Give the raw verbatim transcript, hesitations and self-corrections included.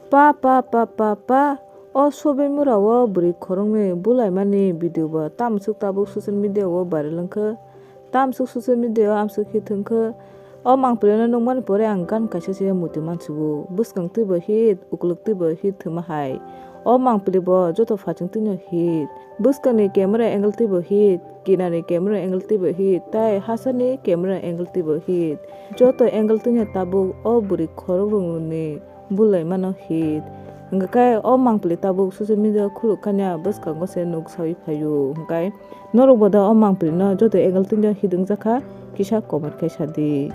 Pa pa pa pa pa, o sobai mura o bwrwi khoroknwi bulaimani video bo tamswk tabuk social media o viral wngkha, tamswk social media o amswk hit thwngkha. O mangpili no nukmani pore ang gan kaisa se muti mansugo, bwskang twi bo hit, ukuluk twi bo hit thwngma hai. O mangpili bo joto phaching twi no hit, bwskang ni camera angle twi bo hit, kinani camera angle twi bo hit, tai hachani camera angle twi bo hit. Joto angle twi no tabuk o bwrwi khorok rwngni bulai mano hit. Hwnkhe o mangpili tabuk social media khuluk kanya bwskango se nuk sawi phaio. Hwnkhe norok bo da o mangpili no joto angle twi no hit wngjakha kisa comment khai sadi.